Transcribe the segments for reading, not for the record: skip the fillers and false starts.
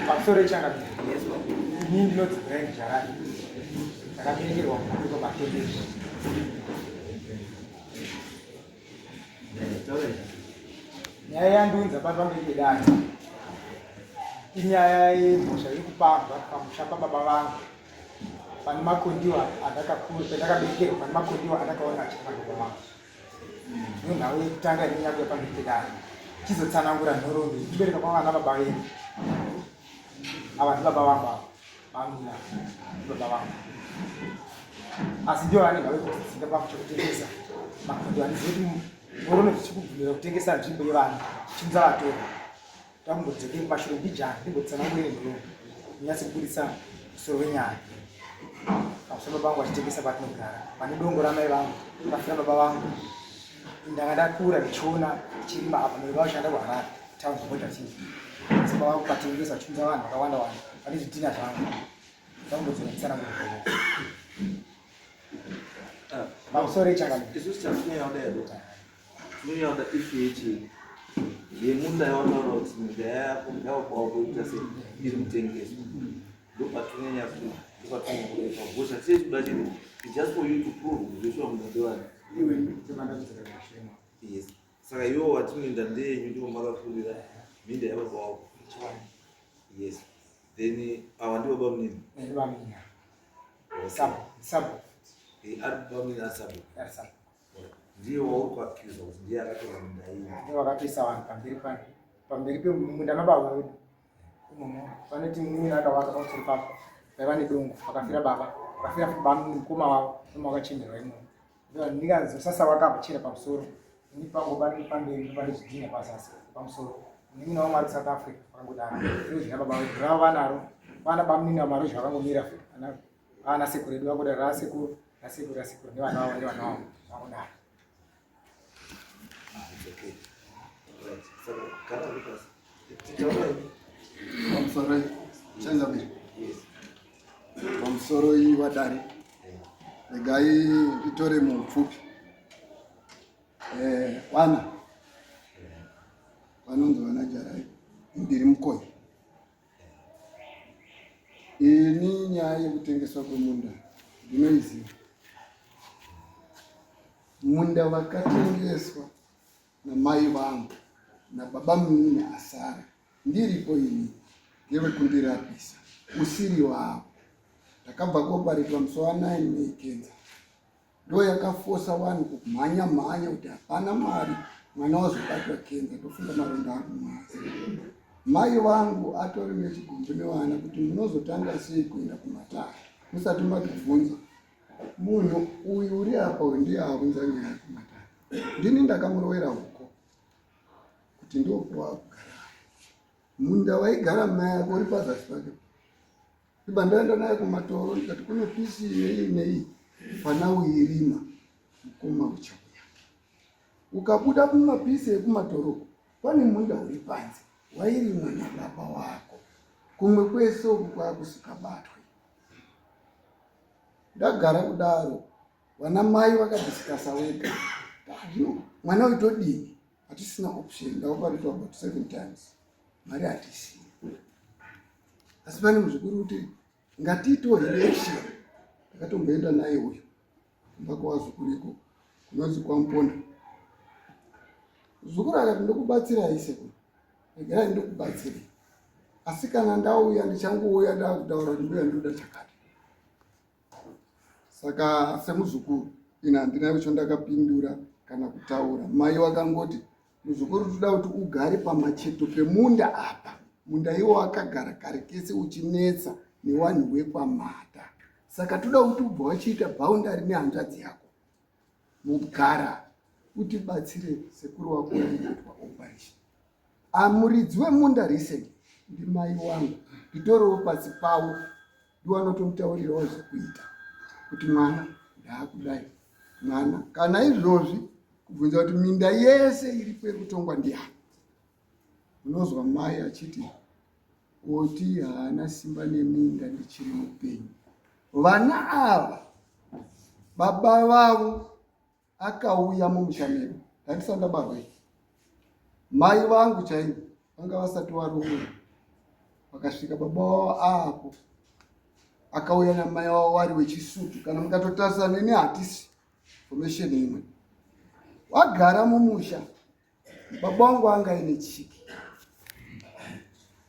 Pamusoro ichangamire. Ini ndinoti Brian Jarani. Ndakaberekerwa mukuru kwaMatendezvi. Nyaya yandiunza pano pamberi pedare inyaya yemhosva iri kupambwa pamusha pababa vangu pane makondiwa andakakura pendakaberekerwa pane makondiwa andakaona achitanga baba vangu. Ndiyo nhau yekutanga inenge yakuya pamberi pedare chizotsanangura nhoroondo yekubereka kwavana baba vedu ava ndibaba vangu ava vamina ndibaba vangu asi ndiyo vane nhau yekutidzinga paku chekutengesa makondo handizivi kuti murume zvichikubvumira kutengesa nzvimbo yevana chichinza vatorwa Takumbodzokei kumashure mbijana ndimbotsanangure nhoroondo ndinyatse kuburitsa musoro wenyaya. Pamusoro baba vangu vachitengesa patinogara pane dongo ramai vangu rafira baba vangu ndanga ndakura ndichiona ndichirima apa mai vavo shanda kuHarare town zvamboita chii asi baba vangu patengesa vachiunza vanhu vakawanda wanda pane zvidhina zvangu ndakumbodzoka nditsanangure nhoroondo. Pamusoro ichakadai. Isusu tatunyaya kudai Tinonyanya issue yechii yemunda yawataura kuti minda yako yawabva wakuita sei iri kutengeswa ndopatinonyanya ndopatinonyanya kuda ipapo because chatiye kuda chete it's just for you to prove kuti zveshuwa munda ndewani yes saka iwo wati minda ndeyenyu ndipo makakurira minda yababa wako yes then awa ndi baba munini Sabo, sabo. Ari baba munini ari sabo. Ndiye wauri kuaccusa kuti ndiye akatora minda iyi. Ndiye wakatoisa vanhu pamberi pano. Pamberi pemunda mababa vedu. Imomo vanoti munin'ina akavaka pamusoro papo. Vaiva nedongo vakafira baba. Vakafira futi baba mukoma wavo noma wakachemerwa imomo. Ndikazosasa vakachera pamusoro. Ini pangu pane pamberi pane zvidhinha pazasi pamusoro. Munin'ina wangu ari South Africa vakangodaro. Ruzha baba vedu rava vanaro. Vana bamunini maruzha vakangomira futi. Ana sekuru edu vakuda rasekuru rasekuru rasekuru nevana vavo nevana vavo vakudaro. Pamusoro changamire. Pamusoro iyi vadare. Regai nditore mupfupi. Eh, vana vanonzi vana Jarai ndiri mukoi. Ini nyaya yekutengeswa kwemunda ndinoiziva. Munda wakatengeswa namai vangu nababa munini asara ndiripo ini ngewekundirapisa usiri wavo. Ndakabva kobaritwa musi wa 9 May kenza ndoyakafosa vanhu kumhanya mhanya kuti hapana mari mwana wazobatwa kenza ndofunga maronda angu mwazi mai vangu atori nechigumbu nevana kuti munozotanga sei kuenda kumatare musati matibvunza munhu uyu uri apa uyu ndiye aunza nyaya kumatare ndini ndakamurovera huko kuti ndopuwa kugara munda waigara mai ako uri pazasi pake Ndibva ndaenda naye kumatoro ndikati kune pisi nei nei fana uirima mukoma uchauya. Ukabuda mumapisi ekumatoro pane munda uri panze wairimwa nababa wako. Kumwe kwese uku kwakusikabatwe. Ndagara kudaro vana mai vakadhisikasa wega. Zvino mwana uyu todini? Hatisina option ndakaparitwa about seven times. Mari hatisina. Asi pane muzukuru kuti ngatiitewo election. Ndakatomboenda naye uyu kumba kwavazukuru iko kunonzi kwaMponda. Zukuru akati ndokubatsirai sekuru, regerai ndikubatsirei, asi kana ndauya ndichangouya ndakutaura kuti mbuya ndoda chakati. Saka semuzukuru ini handina chondakapindura kana kutaura. Mai vakangoti muzukuru toda kuti ugare pamacheto pemunda apa, munda iwo wakagara kare kese uchinetsa newanhu wekwaMhata, saka toda kuti ubva wachiita boundary nehanzvadzi yako mugara utibatsire sekuru wako kuitwa operation. Amuridzi wemunda recent ndimai wangu, nditoriwo pasi pavo, ndiwo anotomutaurirawo zvekuita kuti mwana ndaakudai mwana kana izvozvi kubvunza kuti minda yese iripo iri kutongwa ndiani. Unozwa mai achiti Oti haana simba neminda ndichiri mupenyu. Vana ava baba vavo akauya mumusha medu ndandisati ndabarwa ini. Mai vangu chaivo vanga vasati varoora, vakasvika baba vavo apo akauya namai vavo vari vechisutu. Kana mukatotarisa neni hatisi formation imwe. Wagara mumusha baba vangu anga aine chiki,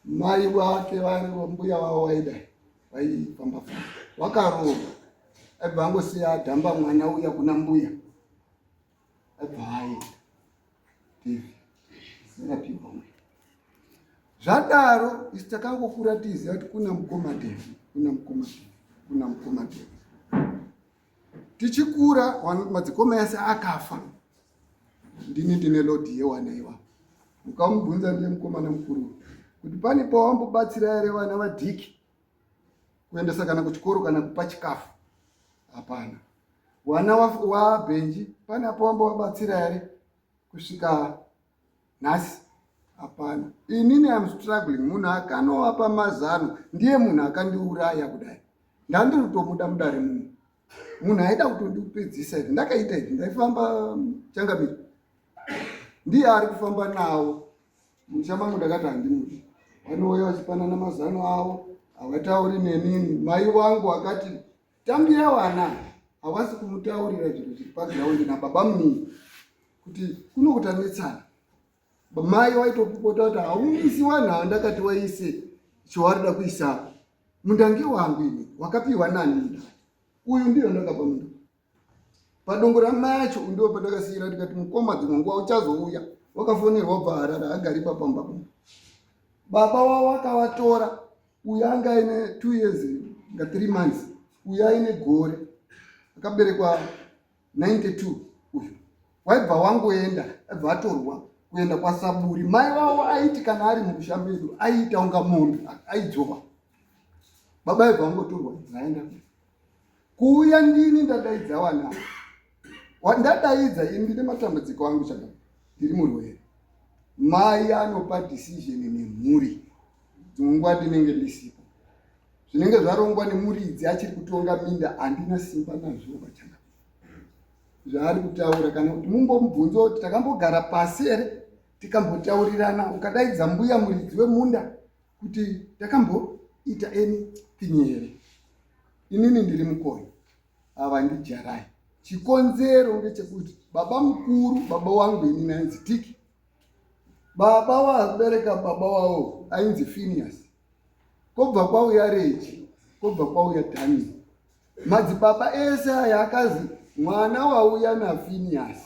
mai vake vari mbuya vavo vaidai vaifamba famba, wakaroorwa aibva angosiya adhamba mwana uya kuna mbuya, aibva aenda David serapiwa mwe. Zvadaro isu takangokura tiziva kuti kuna mukoma David, kuna mukoma David, kuna mukoma David. Tichikura madzikoma ese akafa, ndini ndine lodi yewana iwapo. Mukamubvunza ndiye mukomana mukuru kuti pane pawambobatsira here vana vadiki kuendesa kana kuchikoro kana kupa chikafu? Hapana. Wana waBhenji pane apo wambovabatsira here kusvika nhasi? Hapana. Inini am struggling. Munhu akanovapa mazano ndiye munhu akandiuraya kudai. Ndandiri kutomuda mudare muno, munhu aida kutondipedzisa izvi. Ndakaita izvi, ndaifamba changamire, ndiye ari kufamba nawo musha mangu. Ndakati handimudi, vanouya vachipanana mazano avo, havatauri nenini. Mai wangu akati tambira vana, havasi kumutaurira zvinhu zviri pagiraundi nababa munini kuti kunokutanetsana. Mai waitopopota kuti haumisi vanhu ava, ndakati waise chowarida kuisapo mundange wangu ini wakapiwa nani munda uyu? Ndiyo ndakapa munda padongo ramai acho, ndiwo patakasiyira. Tikati mukoma dzimwe nguva uchazouya, wakafonerwa bva Harare, agari papamba pamba. Baba wavo akavatora, uyu anga aine 2 years nga 3 months, uyu aine gore, akaberekwa 92 uyu. Waibva wangoenda, aibva atorwa kuenda kwaSaburi. Mai vavo aiti kana ari mumusha medu aiita unga mombe aidzova. Baba aibva angotorwa dzaenda kuuya. Ndini ndadaidza wana, ndadaidza ini, ndine matambudziko angu chaka, ndiri murwere. Mai anopa decision nemhuri, dzimwe nguva ndinenge ndisipo, zvinenge zvarongwa nemuridzi achiri kutonga minda, handina simba nazvo vachanga zvaari kutaura. Kana kuti mumbomubvunza kuti takambogara pasi here tikambotaurirana, ukadaidza mbuya muridzi wemunda kuti takamboita anything here? Inini ndiri mukoyo, ava ndijarai. Chikonzero ngechekuti baba mukuru, baba wangu inini ainzi Tiki, baba wabereka baba wavo ainzi Phineas, kobva kwauya Reji, kobva kwauya Daniel. Madzibaba ese aya akazi mwana wauya naPhineas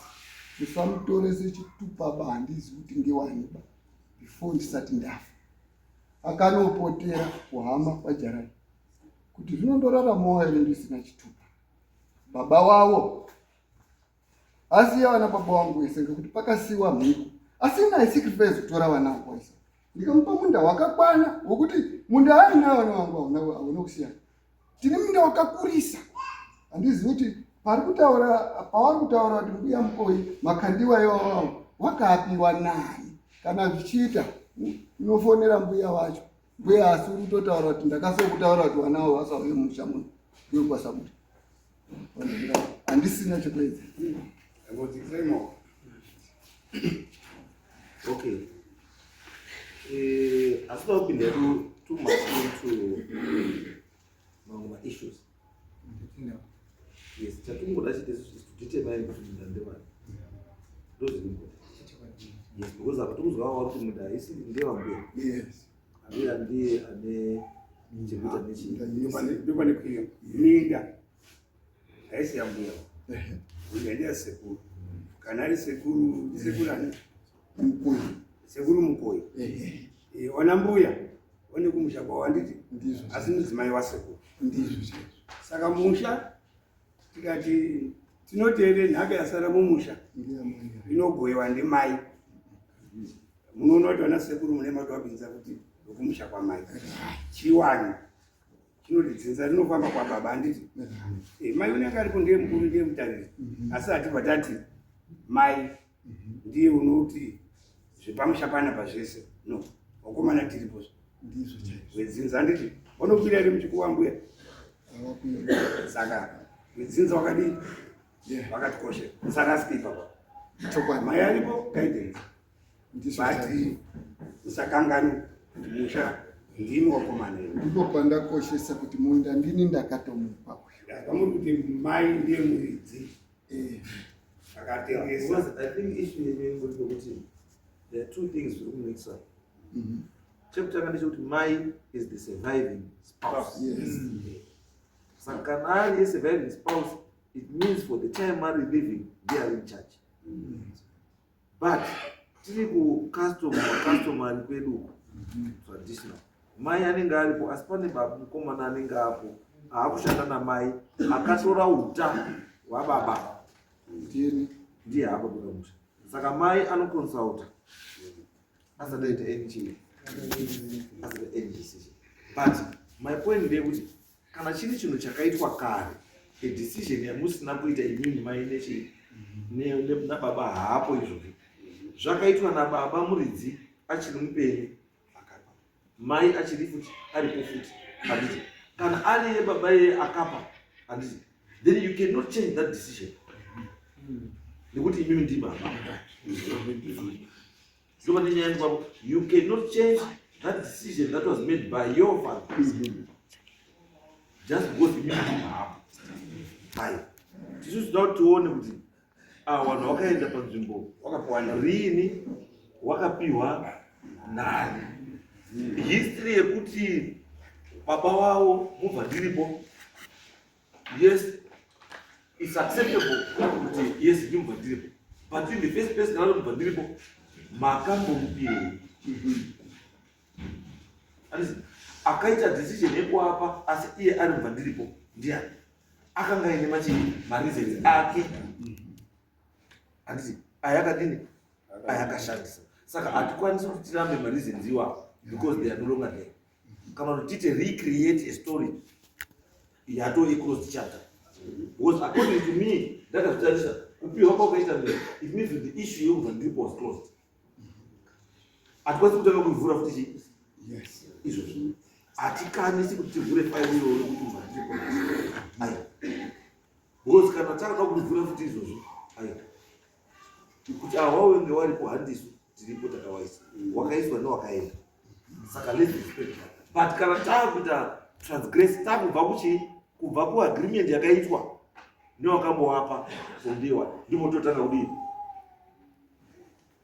musamutorese chitupa ba, handizi kuti ngewani ba, before ndisati ndafa. Akanopotera kuhama kwaJarai kuti zvinondoraramawo here ndisina chitupa. Baba wavo asiya vana baba wangu wese ngekuti pakasiwa mhiko, asi naye sacrifice kutora vana vangu wese, ndikamupa munda wakakwana wokuti munda aina vana vangu hauna kusiyana. Tine munda wakakurisa. Handizivi kuti pari kutaura pavari kutaura kuti mbuya mukoi makandiwa iwawawo wakapiwa nani. Kana zvichiita unofonera mbuya wacho, mbuya asi uri kutotaura kuti ndakasokutaura kuti vana avo vasauye mumusha muno ndokwasaburi. Handisina chekuedza. Okay. Asi toda kupinda yedu too much into mamwe maissues. Yes, chatingoda chete is to determine kuti munda ndevani. Ndozviripo. Yes, because apa tikuzwa vari kuti munda haisi ndevambuya. Ambuya ndiye ane chekuita nechii. Ndopane kuyo minda haisi yambuya, minda ndeyasekuru. Kana ari sekuru, ndisekuru ani? Mukoyi. Sekuru Mukoyi. Wana mbuya wane kumusha kwavo, handiti? Ndizvo. Asi mudzimai wasekuru. Ndizvo chaizvo. Saka musha tikati tinoteere nhaka yasara mumusha Ndeyamai. inogoyiwa ndimai. Munoona kuti vana sekuru mune matowapinza kuti ndokumusha kwamai. Chiwani chinoti dzinza rinofamba kwababa, handiti? Mai unenge aripo ndiye mukuru, ndiye mutariri, asi hatibva tati mai ndiye unoti zvepamusha panapa zvese. No, vakomana tiripo. Ndizvo chaizvo. Wedzinza handiti vanokwira here muchikuwa mbuya? Saka wedzinza wakadii? Vakatikoshera. Musarasike ipapa. Chokwadi. Mai aripo guidance. But musakanganwe kuti musha ndimi wakomana imi. Ndipo pandakoshesa kuti munda ndini ndakatomupa uyu. Pamuri kuti mai ndiye muridzi. Eh. Akatengesa. Because I think issue yenyu ingori yekuti there are two things zviri kumixer. Chekutanga ndechekuti mai is the surviving spouse. Yes. Saka kana ari surviving spouse, it means for the time ari living, they are in charge. But tiri kucustomary kwedu uku, traditional. Mai anenge aripo asi pane baba mukomana anenge apo aakushanda namai akatora uta hwababa Ndini. ndiye haapa kukamusha. Saka mai anoconsulta asati aita any chii, asati any decision. But my point ndeyekuti kana chiri chinhu chakaitwa kare, a decision yamusina kuita imimi mai nechii nababa haapo izvozvo zvakaitwa nababa muridzi achiri mupenyu, mai achiri futi aripo futi, handiti? Kana ariye baba iye akapa, handiti, then you cannot change that decision nekuti imimi ndi baba. Ndopane nyaya yangu papo. You cannot change that decision that was made by your father just because imimi ndi baba. Hai, tisu tinoda kuti tione kuti ava vanhu vakaenda panzvimbo Wakapiwa nani? riini, wakapiwa nani, history yekuti baba wavo mubva ndiripo. Yes, it's acceptable kuti yes, ndimubva ndiripo, but in the first place, kana mubva ndiripo, makambomupirei? Handiti akaita decision yekuapa asi iye ari mubva ndiripo ndiani? Akanga aine machii, mareasons ake, handiti? Aya akadini, aya akashandisa. Saka hatikwanisi kuti tirambe mareasons iwawo because they are no longer there, kana kuti tiite recreate a story yato closed chapter, because according to me, ndakazvitarisa, kupiwa kwakaita mberi, it means that the issue yekubva ndiripo was closed. Hatikwanisi kutanga kuivhura futi chii. Izvozvo hatikanisi kuti tivhure fairi iroro kuti ubva ndiripo, aiwa, because kana takada kurivhura futi izvozvo, aiwa, kuti awa wenge waripo, handisu tiripo takawaisa, wakaiswa newakaenda. Saka let's respect that. But kana taakuita transgress, taakubva kuchii, kubva kuagreement yakaitwa newakambowapa from day one, ndipo totanga kudii,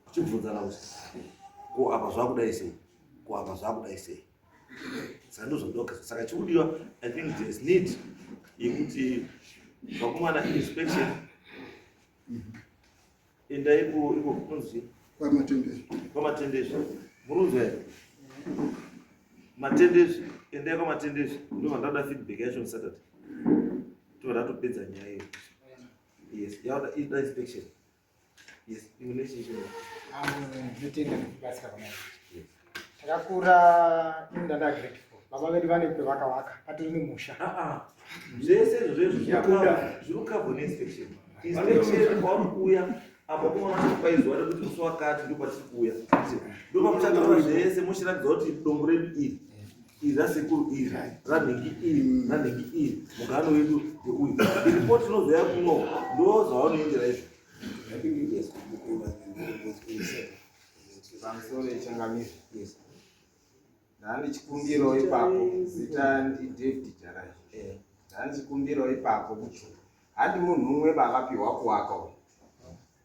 kuchibvunzana kuti ko apa zvakudai sei, ko apa zvakudai sei. Saka ndozvandoka. Saka chikudiwa, I think there is need yekuti vakomana inspection, endai iko kunonzi Kwamatendezvo. Kwamatendezvo. Murunzwa here? Matendezvo, endai kwamatendezvo. Ndobva ndada feedback yacho on Saturday, tobva tatopedza nyaya iyo. Yes, yauda ida inspection. Yes, imwe nechichi. Ndinotenda nekubatsira kwamai. Takakura ini ndanda grade 4, baba vedu vane pevakavaka, patori nemusha. Ah, ah. Zvese izvozvo zviri kukavhwa neinspection. Inspection kwauri kuuya apa, kuona kwaizuva rekuti musi wakati ndo patiri kuuya, ndo pamuchataura zvese, muchiratidza kuti dongo redu iri, iri rasekuru, iri ranhingi, iri ranhingi, iri mugano wedu ndeuyu. Ripoti inozouya kuno, ndo zvavanoendera izvo. I think it is Mukumba and Pamusoro yechangamiro, ndandichikumbirawo ipapo, zita ndiDavid Jarai. Ndandichikumbirawo ipapo kuti handi munhu umwe vakapiwa kuwaka uyu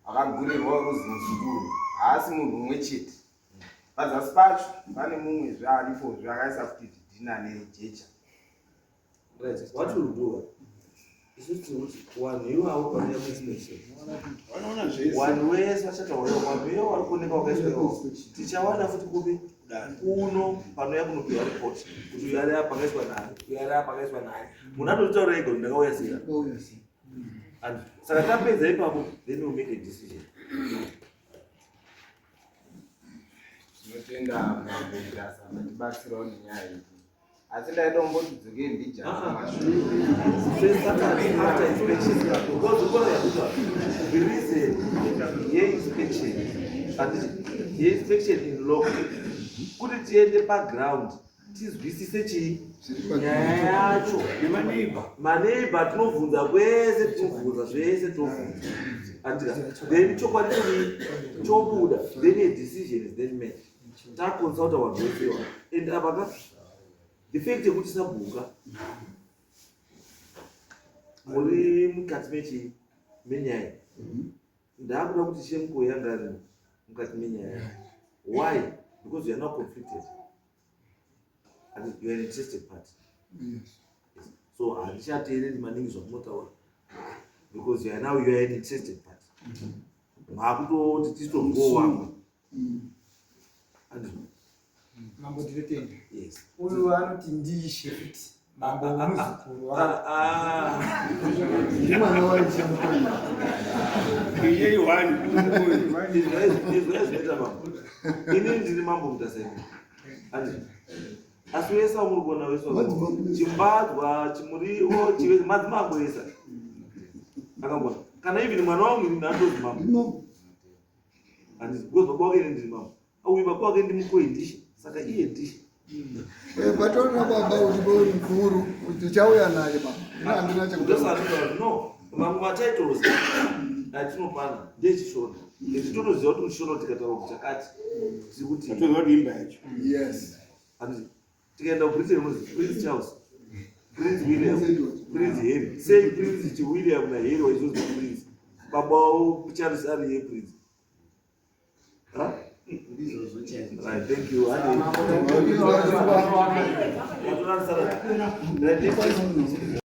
akagurirwa kuzi muzukuru, haasi munhu umwe chete. Pazasi pacho pane mumwezve aripozve akaisa futi zvidhina nejecha. Right, what will do, isusu tiri kuti vanhu ivavo panouya kuinspection, Vanoona zvese. Vanhu vese vachataura, vanhu ivo vari kuoneka wakaiswa iwawo, tichawana futi kupi? Kuno panouya kunopiwa report kuti uyu ari apa akaiswa nani, uyu ari apa akaiswa nani. Munhu anototaura ega kuti ndakauya sei. Ndakauya sei. And saka tapedza ipapo, then we make a decision. Tinotenda Mambo Mutasa vatibatsirawo nenyaya iyi, asi ndaida kumboti dzokei mbijana mashure. Saturday after inspection, because ukona yakuitwa, the reason ye-inspection, handiti, ye-inspection in loco. Kuti tiende paground tizwisise chii nyaya yacho. Maneighbor tinobvunza kwese, tinobvunza zvese, tinobvunza. Andika. Then chokwadi chodii? Chobuda. Then a decision is then made. Takonsulta vanhu vese iwa. And apa ka the fact yekuti sabhuka muri mukati mechii menyaya. Ndakuda kuti Shemko yanga arimo mukati menyaya. Why? Because you are not conflicted. And you are an interested party. Yes. So handichateereri maningi zvamunotaura because you are now you are an interested party. Makutoti titongowo vamwe. Mambo ndinotenda. Yes. Uyu anoti ndiishe futi. Mambo muzukuru. Ah, ah. Ndimwana waishe mukoma. Iye one. Izvai zvinoita mambo. Ini ndiri mambo Mutasa ini. Andi. Asi wese wamuri kuona wese Madzimambo. Chimbadzwa, chimuriwo, chive madzimambo ese. Akangona. Kana even mwana wangu ini ndandozi mambo. Ndimambo. Handiti because baba wake ini ndiri mambo. Uyu baba wake ndimukoi ndishe. Saka iye ndishe. Patorina baba uripo mukuru tichauya naye baba. Ini handina chekutaura. Ndosanotaura no. Mamwe matitles atinopana ndechishona. Tinotoziva kuti mushona tikataura kuti chakati tiri kuti Tatoziva kuti imba yacho. Yes. Handiti tikaenda kuBritain unozi Prince Charles, Prince William, Prince Edward. Prince Harry. Sei Prince William naHarry waizonzi Prince? Baba wavo Charles ari iye Prince. Huh? Ndizvozvo chaizvo. Right, thank you. Hadi. Mambo Ndizvozvo. Right, next.